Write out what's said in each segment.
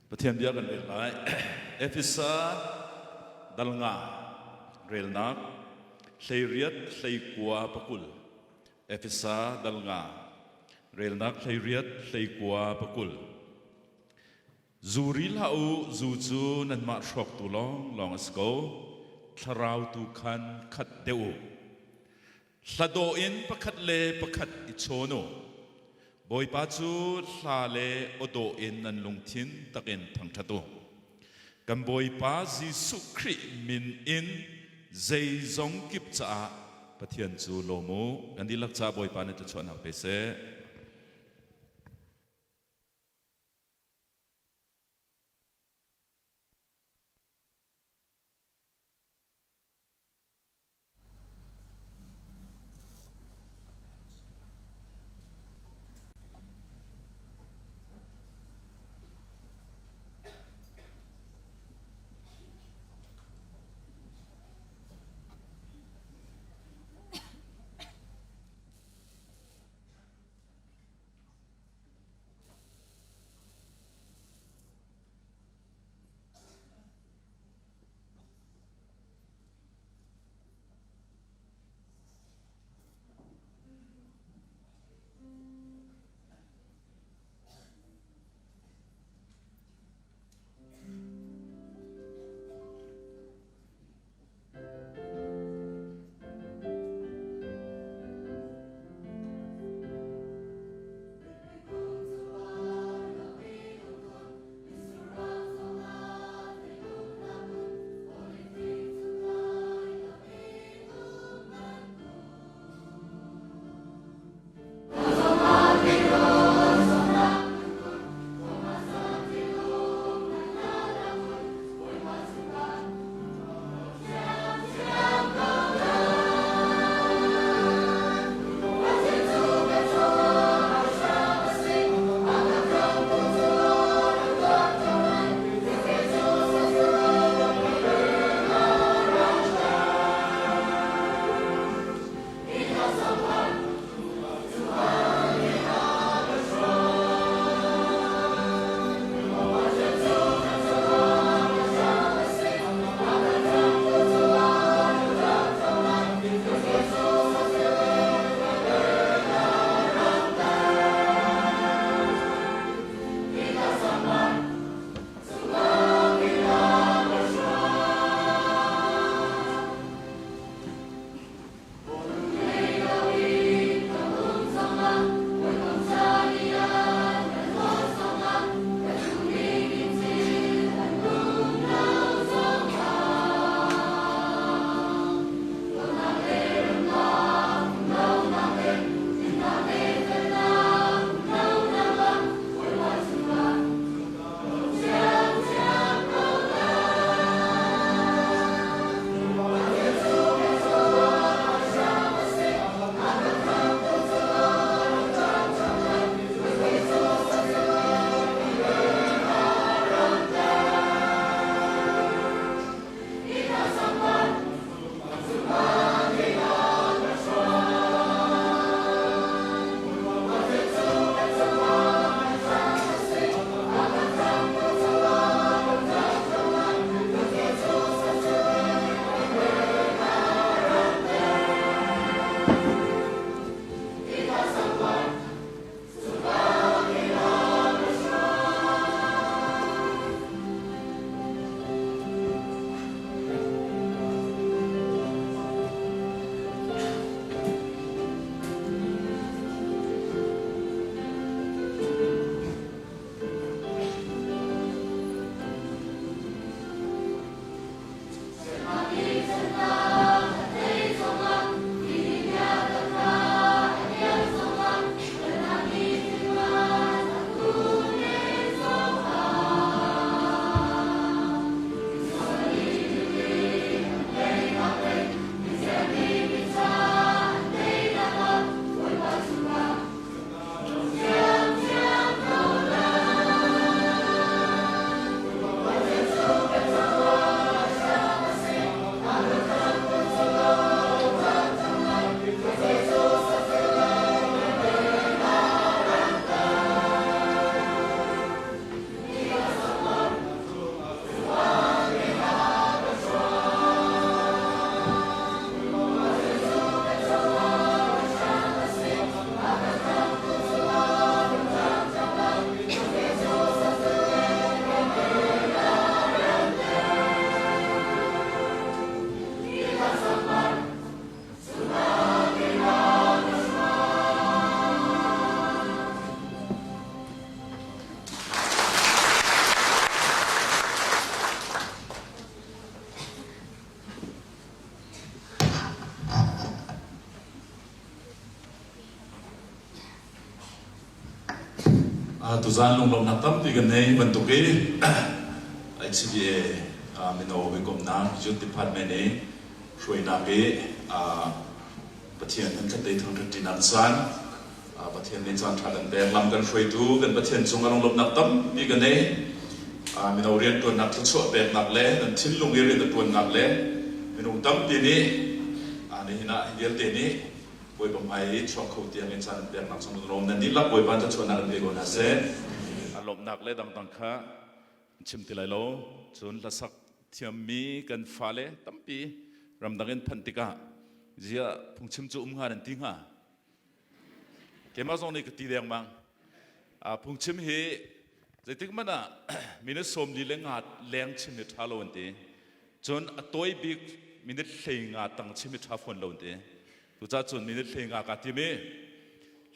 Pathian bia kan rel lai. Efesa dal nga relnak 18 19 pakul. Efesa dal nga relnak 18 19 pakul. Zu ri hlah u, zu cu nanmah hrawktu lawnglawng a si ko. Thlarau tu khan khat deuh u. Hladawh in pakhat le pakhat i chawn u. Bawipa cu hla le awdawh in nan lungthin takin thangṭhat u. Kan Bawipa Jesuh Khrih min in zeizong kip caah Pathian cu lawm u. Kan dihlak caah Bawipa nih thluachuahnak pe seh. Tuzaan lunglawmhnak tampi kan nei bantuk i HCBA mino hawikomhnak Youth Department i hruainak i Pathian kan tei thangṭhat ṭinak caan Pathian nih caan ṭha kan pek lam kan hruaitu kan Pathian cung a lunglawmhnak tampi kan nei. Mino rianṭuannak thluachuah peknak le nan thinlung i rian a ṭuannak le minung tampi nih nihin ah hi vialte nih Bawipa hmai i chuak kho tiang in caan an peknak cung rom nan dihlak Bawipa thluachuahnak in pe ko hna seh. A lawmhnak le dangdang kha chim ti lai lo. Cun hlasak thiammi kan fale tampi ramdang in phanh tikah ziah phungchim cu um hnga nan ti hnga. Keimah zong nih ka ti dengmang. Phungchim hi zeitik hmanh ah minute 45 leng chim hi ṭha lo an ti. Cun a tawi bik minute 15 tang chim hi ṭha fawn lo an ti. Cucaah cun minute 15 kaa tim i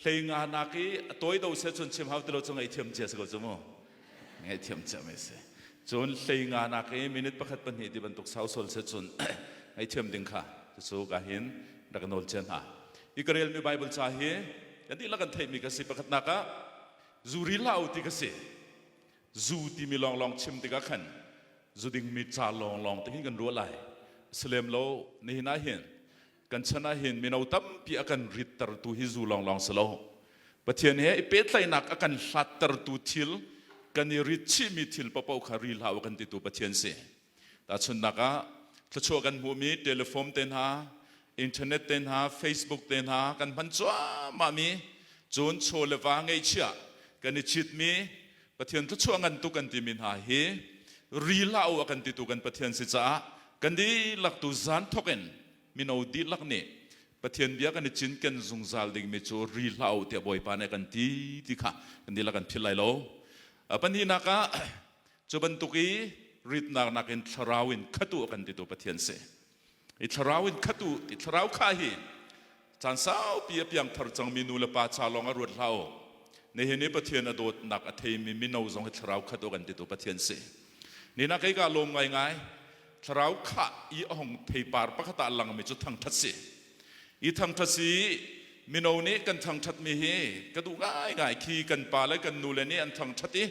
15 nak i a tawi do seh cun chim hau ti lo cu ngaihthiam cia si ko cu mu. Ngaihthiam cia mi si. Cun 15 nak i minute pakhat pahnih ti bantuk sau sual seh cun ngaihthiam ding kha cucu ka hin rak nawl cia hna. Hi ka relmi Bible ca hi kan dihlak kan theihmi ka si. Pakhatnak ah zu ri hlah u ti ka si. Zu timi lawnglawng chim tikah khan zu dingmi ca lawnglawng te hin kan ruah lai. Salem lo nihin ah hin kan chan ah hin mino tampi a kan rittertu hi zu lawnglawng si lo. Pathian he i pehtlaihnak a kan hlattertu thil kan i rit chihmi thil paohpaoh kha ri hlah u kan titu Pathian si. Tahchunhnak ah thluachuah kan hmuhmi telephone te hna, internet te hna, Facebook te hna kan hman cuahmahmi, cun chaw le va ngeihchiah kan i chitmi Pathian thluachuah ngan tuk kan timi hna hi ri hlah u a kan titu kan Pathian si caah kan dihlak tu zan thok in mino dihlak nih Pathian bia kan i cinken zungzal dingmi cu ri hlah u tiah Bawipa nih a kan ti ti kha kan dihlak kan philh lai lo. Pahnihnak ah Cu bantuk i ritnak nakin thlarau in khat u a kan titu Pathian si. I thlarau in khat u ti thlarau kha hi caan saupi a piangthar cangmi nu le pa ca lawng a ruat hlah u. Nihin i Pathian a dawtnak a theimi mino zong hi thlarau khat u kan titu Pathian si. Nina kei ka lawm ngaingai. Thlarau khah i a hong theipar pakhat ah langmi cu thangṭhat si. I thangṭhat si mino nih kan thangṭhatmi hi ka duh ngaingai khi kan pa le kan nu le nih an thangṭhat i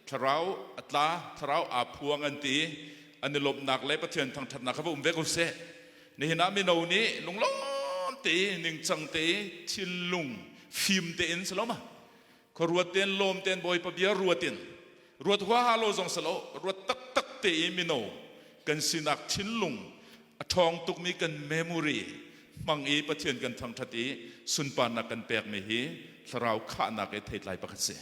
thlarau a tla thlarau aa phuang an ti an i lawmhnak le Pathian thangṭhatnak kha va um ve ko seh. Nihin ah mino nih lunglawm te ningcang te thinlung fim tein si lo ma khuaruat tein lawm tein Bawipa bia ruat in ruat huaha lo zong si lo ruat taktak te i mino kan sinak thinlung a ṭhawng tukmi kan memory hmang i Pathian kan thangṭhat i sunparnak kan pekmi hi thlarau khahnak i theitlai pakhat si.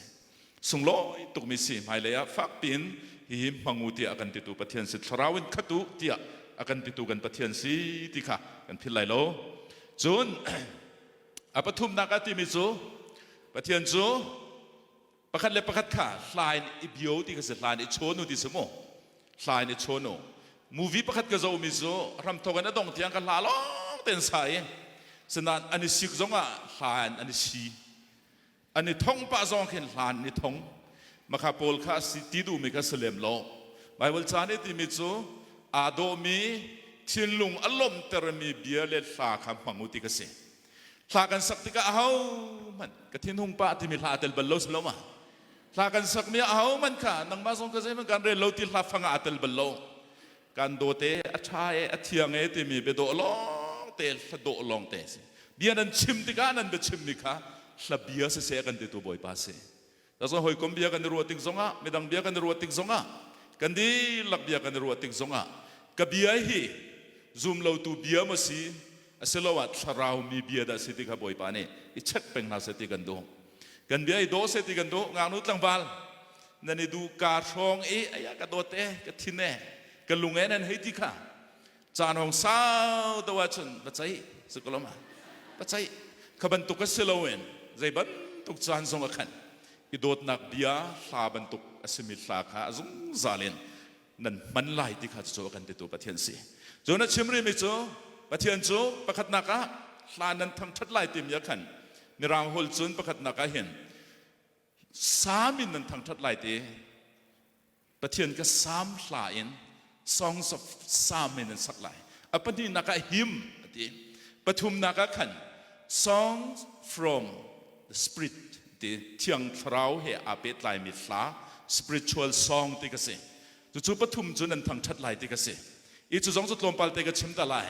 Sunglawi tukmi si hmailei ah fak piin hihi hmang u tiah a kan titu Pathian si thlarau in khat u tiah a kan titu kan Pathian si ti kha kan philh lai lo. Cun a pathumnak ah timi cu Pathian cu pakhat le pakhat kha hla in i bio ti kha si hla in i chawn u ti si mu hla in i chawn u movie pakhat ka zohmi cu hramthok in a dong tiang ka hla lawng ten sa i sinain an i sik zong ah hla in an i si an i thong pah zong khin hla in i thong makha pawl kha si ti duhmi kha si lem lo Bible ca nih timi cu aa dawhmi thinlung a lawmhtermi bia le hla kha hmang u ti ka si Hla kan sak tikah ahohmanh ka thinhung pah timi hla a tel bal lo si lo ma? Hla kan sakmi ah ahohmanh kha nangmah zong ka zeihmanh kan rel lo ti hla fang ah a tel bal lo. Kan dawte a ṭha e a thiang e timi biadawh lawng te hla dawh lawng te si. Bia nan chim tikah nan biachimmi kha hla bia siseh kan titu Bawipa si. Cun hawikom bia kan i ruah tik zongah, midang bia kan i ruah tik zongah, kan dihlak bia kan i ruah tik zongah, ka bia hi zum lotu bia maw si, asiloah thlarau mi bia dah si ti kha Bawipa nih i check peng hna seh ti kan duh. Kan bia i daw seh ti kan duh. Ngaknu tlangval nan i duh ka hrawng i aya ka dawt e, ka thin e, ka lung e nan hei ti kha caan hong sau do ahcun va ceih si ko lo ma va ceih kha bantuk a si loin zei bantuk caan zong a khan i dawtnak bia hla bantuk a simi hla kha a zungzal in nan hman lai ti kha cu a kan titu Pathian si cun a chim rihmi cu Pathian cu pakhatnak ah hla nan thangṭhat lai timi ah khan mirang holh cun pakhatnak ah hin Salm in nan thangṭhat lai ti Pathian ka Salm hla in Songs of Psalm in an sak lai. A pahnihnak ah hymn a ti. Pathumnak ah khan Songs from The Spirit ti Thiang Thlarau he aa pehtlaimi hla spiritual song ti ka si. Cucu pathum cu nan thangṭhat lai ti ka si. I cu zong cu tlawmpal te ka chim ta lai.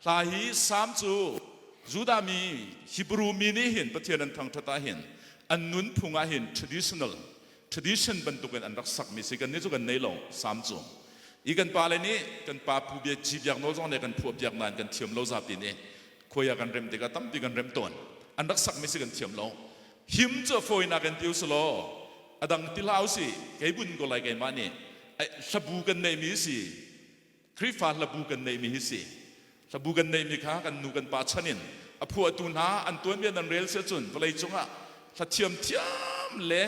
Hla hi Salm cu Judah mi Hebrew mi nih hin Pathian an thangṭhat ah hin an nunphung ah hin traditional tradition bantukin an rak sakmi si. Kannih cu kan nei lo Salm cu. I kan pale nih kan pa pu bia ci biak nawl zong nih kan phuah piak nain kan thiam lo zapi nih khuai ah kan remh tikah tampi kan remh tawn. An rak sakmi si kan thiam lo. Him cu a fawinak in ti usulaw a dang ti hlah usih kei bun ko lai keimah nih hlabu kan neihmi si Khrihfa hlabu kan neihmi hi si. Hlabu kan neihmi kha kan nu kan pa chan in a phuahtu hna an tuanbia nan rel si ahcun vawlei cungah hla thiamthiam le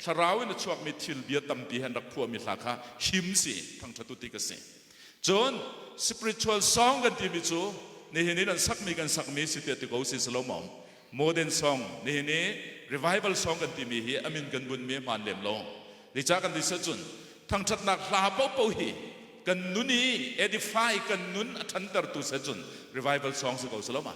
thlarau in a chuakmi thil bia tampi he an rak phuahmi hla kha him si thangṭhat u ti ka si. Cun spiritual song kan timi cu nihin in an sakmi kan sakmi si tiah ti ko si si lo maw? Modern song nihin i revival song kan timi hi a min kan bunmi a hmaan lem lo. Zeicah kan ti si ahcun thangṭhatnak hla paohpaoh hi kan nun i edify kan nun a ṭhantertu si ahcun revival song si ko si lo ma?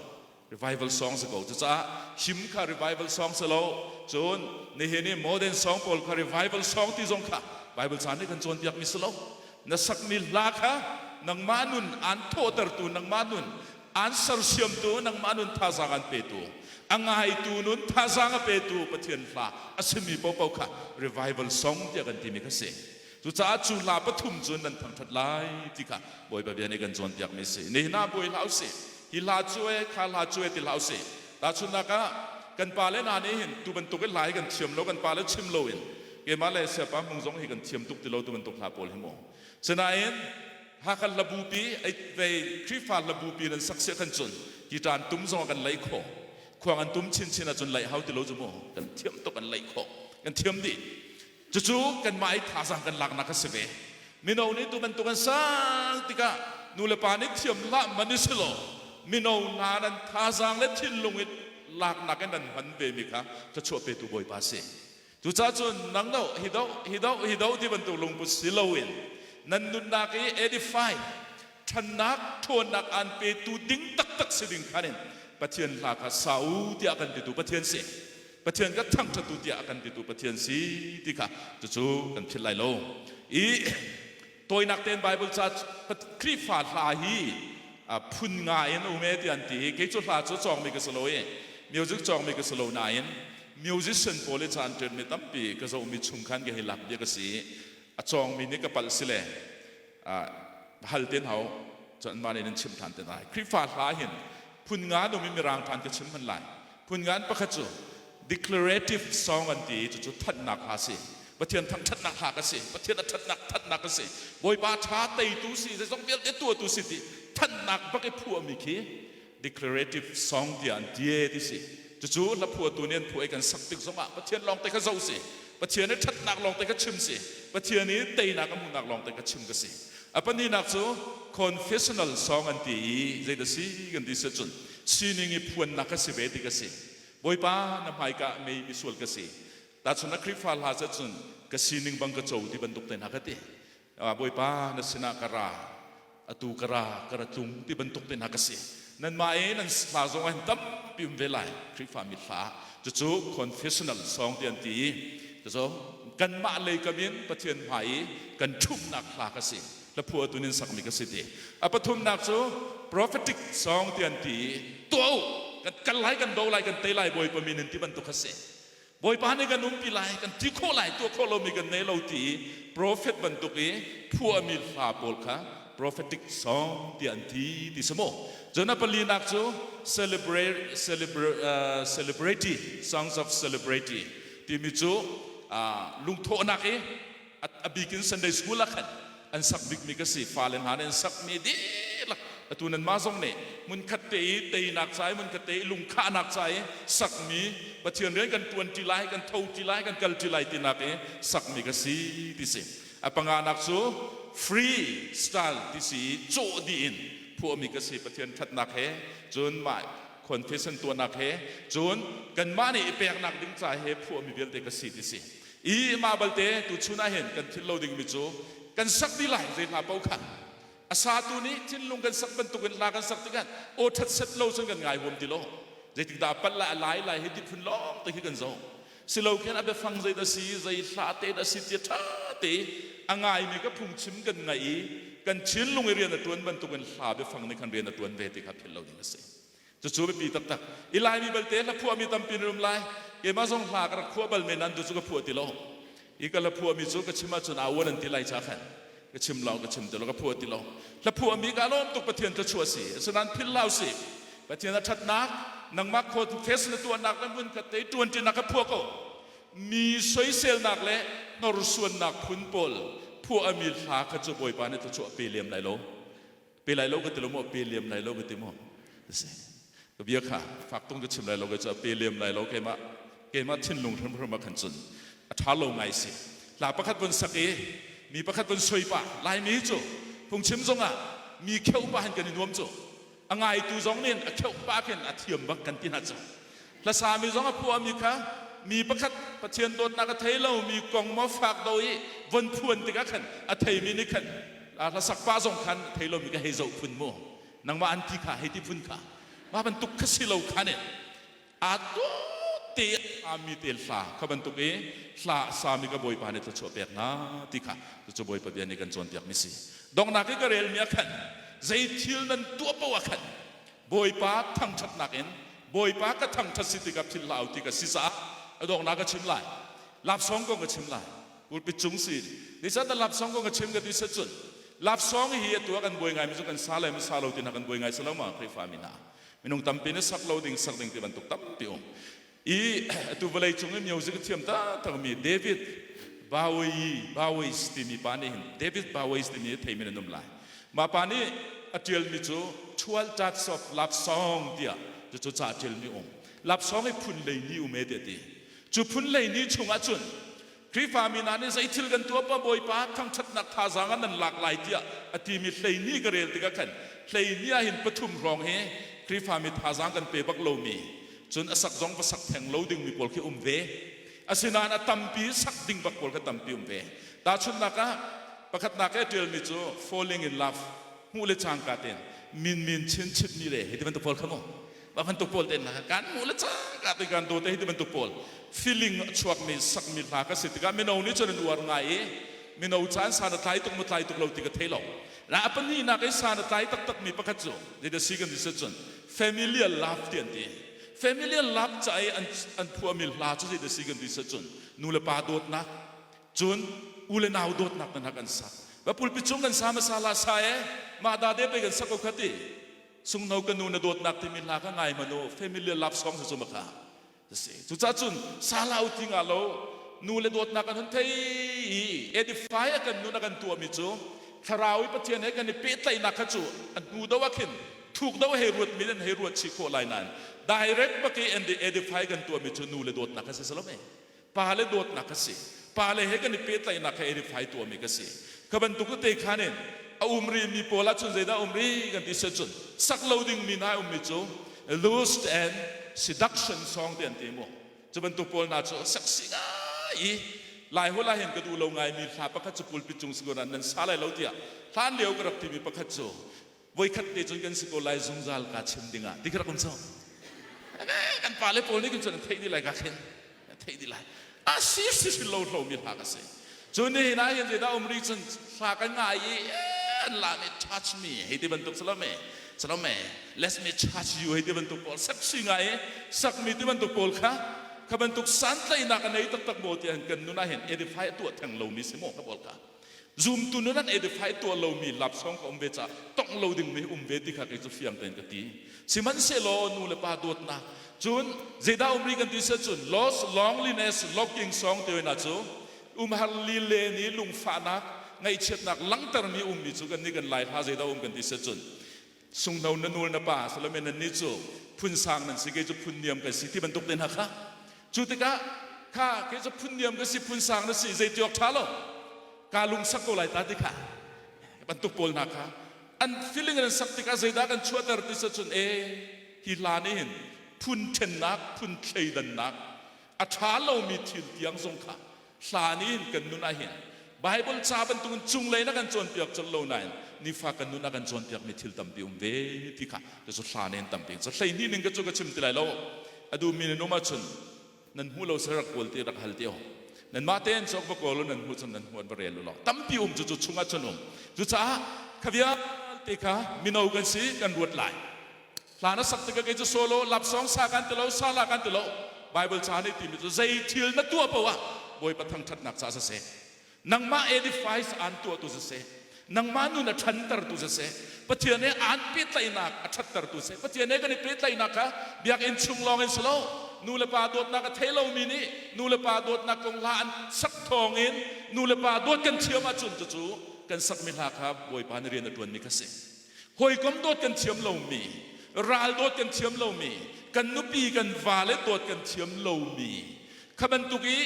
Revival song si ko. Cucaah him kha revival song si lo. Cun nihin i modern song pawl kha revival song ti zong kha Bible ca nih kan cawnpiakmi si lo. Na sakmi hla kha nangmah nun aan thawhtertu, nangmah nun aan sersiamtu, nangmah nun thazaang an petu, a ngaitu nun thazaang a petu Pathian hla a simi paohpaoh kha revival song tiah kan timi kha si. Cucaah cu hla pathum cu nan thangṭhat lai ti kha Bawipa bia nih kan cawnpiakmi a si. Nihin ah buai hlah usih. Hi hla cu e, kha hla cu e ti hlah usih. Tahchunhnak ah kan pale hna nih hin tu bantuk in hla hi kan thiam lo, kan pale chim loin keimah le siapa hmung zong hi kan thiam tuk ti lo tu bantuk hla pawl hi mu. Sinain Hakha hlabupi vei Khrihfa hlabupi nan sak siah khan cun guitar an tum zong ah kan laih khawh. Khuang an tum chinchin ahcun laih hau ti lo cu mu. Kan thiam tuk kan laih khawh. Kan thiam dih. Cucu kanmah i thazaang kan laknak a si ve. Mino nih tu bantuk an sang tikah nulepa nih thiam hlah man i si law mino hna nan thazaang le thinlung i laknak in nan hman vemi kha thluachuah petu Bawipa a si. Cucaah cun nang do hi do hi do hi do ti bantuk lungput si loin nan nunnak i edify ṭhannak ṭhawnnak aan petu ding taktak si ding khan in Pathian hla kha sa u tiah kan titu Pathian si. Pathian ka thangṭhatu tiah a kan titu Pathian si ti kha cucu kan philh lai lo. I tawinak tein Bible ca Khrihfa hla hi phun nga in um e ti an ti i kei cu hla cu cawngmi ka si lo i music cawngmi ka si lo nain musician pawl i caan ṭianmi tampi ka zohmi chung khan ka hei lak bia ka si i a cawngmi nih ka palh si le hal ten hau cun anmah nih nan chim ṭhan te lai. Khrihfa hla hin phun nga num in mirang ṭhan ka chim hman lai. Phun nga pakhat cu declarative song an ti i cucu thanhnak hla si. Pathian thangṭhatnak hla ka si. Pathian a ṭhatnak thanhnak ka si. Bawipa ṭha teitu si, zeizong vialte tuahtu si ti thanhnak bak i phuahmi khi declarative song tiah an ti e ti si. Cucu hla phuahtu nih an phuah i kan sak tik zongah Pathian lawngte kha zoh si. Pathian i ṭhatnak lawngte kha chim si. Pathian i teinak a hmuhnak lawngte kha chim ka si. A pahnihnak cu confessional song an ti i zeidah si kan ti si cun sining i phuannak ka si ve ti ka si. Bawipa na hmaika mei misual ka si. Tahchun na Khrihfa hla cu cun ka sining bang ka co ti bantuk te hna ka ti. Bawipa na sinah ka ra atu ka ra ka ra tlung ti bantuk te hna ka si. Nanmah i nan hla zong ah hin tampi um ve lai Khrihfa mi hla cucu confessional song ti an ti i cucu kanmah lei kam in Pathian hmai i kan ṭhumhnak hla ka si hlaphuah tu nin sakmi ka si ti a pathumnak cu prophetic song ti an ti i tuah u kan kal lai kan do lai kan tei lai Bawipa min in ti bantuk a si Bawipa nih kan umpi lai kan ti khawh lai tuah khawh lomi kan nei lo ti i prophet bantuk i phuahmi hla pawl kha prophetic song tiah an ti ti si mu cun a palinak cu celebrate celebrate uh, celebrity songs of celebrity timi cu uh, lungthawhnak i a bik in Sunday school ah khan an sak bikmi ka si fale hna nih an sakmi dihlak atu nan mah zong nih hmunkhat te i teinak ca i hmunkhat te i lungkhahnak ca i sakmi Pathian rian kan ṭuan ṭi lai kan tho ṭi lai kan kal ṭi lai tinak i sakmi ka si ti si a panganak cu free style ti si i cawh dih in phuahmi ka si Pathian ṭhatnak he cun mah confession tuahnak he cun kanmah nih i peknak ding ca he phuahmi vialte ka si ti si I mah balte tuchun ah hin kan philh lo dingmi cu kan sak dih lai zei hla paoh kha a satu nih thinlung kan sak bantukin hla kan sak tikah aw ṭhat set lo cun kan ngai huam ti lo. Zeitik dah palh lai a lai lai hi ti phun lawng te khi kan zoh. Silo khin a biafang zei dah si, zei hla te dah si tia ṭha te a ngaimi ka phungchim kan ngaih i kan thinlung i rian a ṭuan bantukin hla biafang nih khan rian a ṭuan ve ti kha philh lo ding a si. Cucu biapi taktak. I Laimi belte hla phuahmi tampi nan um lai. Keimah zong hla ka rak phuah bal men nain tu cu ka phuah ti lo. I ka hla phuahmi cu ka chim ahcun aa uan an ti lai ca khan ka chim lo, ka chim ti lo, ka phuah ti lo. Hla phuahmi ka lawm tuk Pathian thluachuah si. Asinain philh hlah usih. Pathian a ṭhatnak, nangmah confess na tuahnak le hmun khat te ṭuanṭinak ka phuah ko. Mi soiselnak le hnorsuannak phun pawl phuahmi hla kha cu Bawipa nih thluachuah pe lem lai lo. Pe lai lo ka ti lo maw? Pe lem lai lo ka ti maw? Si. Ka bia kha fak tung ka chim lai lo ka cu pe lem lai lo keimah keimah thinlung hrimhrim ah khan cun a ṭha lo ngai si. Hla pakhat vun sak i mi pakhat vun soi pah Laimi cu phungchim zongah mi kheuh pah hin kan i nuam cu. A ngaitu zong nih a kheuh pah khin a thiam bak kan ti hna cu. Hlasami zong a phuahmi kha mi pakhat Pathian dawtnak a thei lomi kong maw fak do i von phuan tikah khan a theimi nih khan hlasak pa zong khan thei lomi ka hei zoh phun mu nangmah an ti kha hei ti phun kha mah bantuk kha si lo khan in aa te ami te hla kha bantuk i hla sami ka bawipa nih thluachuah pek na ti kha cucu bawipa bia nih kan cawnpiak mi si donghnak i ka relmi ah khan zei thil nan tuah paoh ah khan Bawipa thangṭhatnak in Bawipa ka thangṭhat si tikah philh hlah u ti ka si caah a donghnak ka chim lai. Lapsawng kong ka chim lai. Pulpit cung si. Zeicahtiah lapsawng kong ka chim ka ti set cun lapsawng hi atu ah kan buai ngai mi cu kan sa le sa lo ti hna kan buai ngai si lo ma Khrihfa mi hna. Minung tampi nih sak lo ding sak ding ti bantuk tampi um. I atu vawlei cung i music a thiam taktak mi David Bowie Bowie timi pa nih hin David Bowie timi theimi nan um lai. Mah pa nih a ṭialmi cu 12 Types of Love Song tiah cucu ca a ṭialmi um. Love song i phun lei ni um e tiah ti. Cu phun lei ni chungah cun Khrihfa mi hna nih zei thil kan tuah pa Bawipa thangṭhatnak thazaang ah nan lak lai tiah a timi hleini ka rel tikah khan hleini ah hin pathum hrawng hi Khrihfa mi thazaang kan pe bak lomi cun a sak zong va sak theng lo dingmi pawl khi um ve. Asinain a tampi sak ding bak pawl kha tampi um ve. Tahchunhnak ah pakhatnak i a ṭialmi cu falling in love hmuh le cangka tein min min chin chitmi le hei ti bantuk pawl kha mu mah bantuk pawl te hna kan hmuh le cangka te kan dawt hei ti bantuk pawl feeling a chuakmi sakmi hla ka si tikah mino nih cun an uar ngai i mino caan san a tlai tuk maw tlai tuk lo ti ka thei lo na a pahnihnak i san a tlai taktak mi pakhat cu zeidah si kan ti si cun familial love ti an ti familial love ca i an an phuahmi hla cu zeidah si kan ti si cun nu le pa dawtnak cun u le nau dawtnak na kan sak va pulpit cung kan sa hmasa la sa e mah da de pe kan sak ko kha ti Sungno ka nu na dawtnak timi hla kha ngai hmanh u familiar love song si cu ma kha si cucaah cun salau ti nga lo nu le dawtnak kan hun thei i edify a kan nun a kan tuahmi cu thlarau i Pathian he kan i pehtlaihnak kha cu a hnu do ah khin thuk do hei ruat mi nan hei ruat chih khawh lai nain direct bak i edify kan tuahmi cu nu le dawtnak kha si salom e pale dawtnak a si pale he kan i pehtlaihnak he edify tuahmi ka si kha bantuk tete khan in a um rih mi pawl ahcun zeidah um rih kan ti si cun sak lo ding mi hna um mi cu lust and seduction song ti an ti mu cu bantuk pawl hna cu sexy ngai i lai holh ah hin ka duh lo ngai mi hla pakhat cu pulpit cung si ko nan sa lai lo tiah hlan lio ka rak timi pakhat cu voikhat te cun kan si ko lai zungzal ka chim dingah ti ka rak um so kan pale pawl nih cun an theih dih lai ka khin an theih dih lai a si si si lo hlo mi hla ka si cun nihin ah hin zeidah um ri cun hla kan ngai i an la mi touch me hei ti bantuk salome salome let me touch you hei ti bantuk pawl sexy ngai i sakmi ti bantuk pawl kha kha bantuk santlaihnak a nei taktak maw tiah kan nun ah hin edify a tuah theng lomi si maw kha pawl kha Zumtu nun an edify tuah lomi lapsawng ka um ve caah tongh lo dingmi um ve ti kha kei cu fiang tein ka ti. Sihmanhsehlaw nu le pa dawtnak cun zeidah um rih kan ti si cun lost loneliness locking song te hna cu umhar lilen i lungfahnak ngaihchiatnak langhtermi ummi cu kan nih kan lai hla zeidah um kan ti si cun sunghno na nul na pa salome nan nih cu phun sang nan si kei cu phun niam kan si ti bantuk te hna kha Cu tikah kha kei cu phun niam ka si phun sang na si zei ti awk ṭha lo kaa lungsak ko lai ta ti kha bantuk pawl hna kha an feeling an sak tikah zeidah kan chuahter ti cun e hi hla nih hin phun ṭhennak phun thleidannak a ṭha lomi thil tiang zong kha hla nih hin kan nun ah hin. Bible ca bantukin cunglei na kan cawnpiak colh lo nain nifa kan nun a kan cawnpiakmi thil tampi um ve ti kha cu hla nen tampi cu 12 ning ka cu ka chim ti lai lo. A duhmi nan um ahcun nan hmu lo sal rak kawl te, rak hal te o. Nanmah tein cawk va kawl nan hmu cun nan hmu, an va rel u law. Tampi um cu cu chungah cun um. Cucaah kha vialte kha mino kan si, kan ruat lai. Hla na sak tikah kei cu solo lapsong sa kan ti lo, sala kan ti lo. Bible ca nih timi cu zei thil na tuah paoh ah Bawipa thangṭhatnak ca siseh, nangmah edifies aan tuahtu siseh, nangmah nun a ṭhantertu siseh, Pathian he aan pehtlaihnak a ṭhattertu siseh, Pathian he kan i pehtlaihnak kha biakinn chung lawng in si lo, nu le pa dawtnak a thei lomi nih nu le pa dawtnak kong hla an sak thawngin nu le pa dawt kan thiam ahcun cucu kan sakmi hla kha Bawipa nih rian a ṭuanmi kha si. Hawikom dawt kan thiam lomi, ral dawt kan thiam lomi, kan nupi kan vale dawt kan thiam lomi, kha bantuk i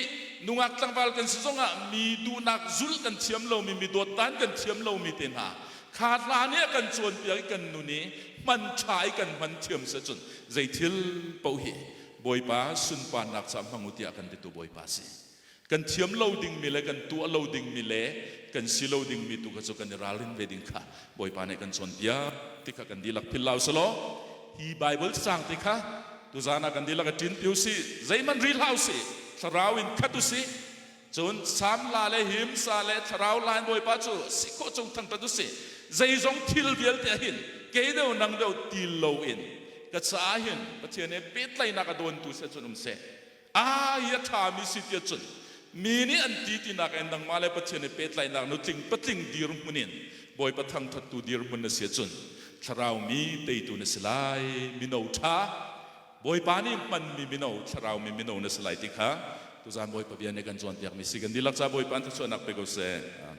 nungak tlangval kan si zongah mi duhnak zulh kan thiam lomi, mi dawt dan kan thiam lomi te hna kha hla nih a kan cawnpiak i kan nun i hman ṭha i kan hman thiam si ahcun zei thil paoh hi Bawipa sunparnak caah hmang u tiah kan titu Bawipa si. Kan thiam lo dingmi le kan tuah lo dingmi le kan si lo dingmi tu kha cu kan i ralrin ve ding kha Bawipa nih kan cawnpiak ti kha kan dihlak philh lau selaw hi Bible cacang te kha tuzaan ah kan dihlak a ṭin pi usih. Zeihmanh ri hlah usih, thlarau in khat usih, cun Salm la le hymn sa le thlarau la in Bawipa cu si khawh cung thangṭhat usih. Zeizong thil vialte ah hin kei deuh nang deuh ti loin ka caah hin Pathian he pehtlaihnak a dawntu seh cun um seh, aa hi a ṭhami si tiah cun mi nih an ti tinak in nangmah le Pathian i pehtlaihnak nutling patling dirhmun in Bawipa thangṭhattu dirhmun na si ahcun thlarau mi teitu na si lai, mino ṭha, Bawipa nih hmanmi mino, thlarau mi mino na si lai ti kha tuzaan Bawipa bia nih kan cawnpiakmi si. Kan dihlak ca Bawipa an thluachuahnak pe ko seh. Amen.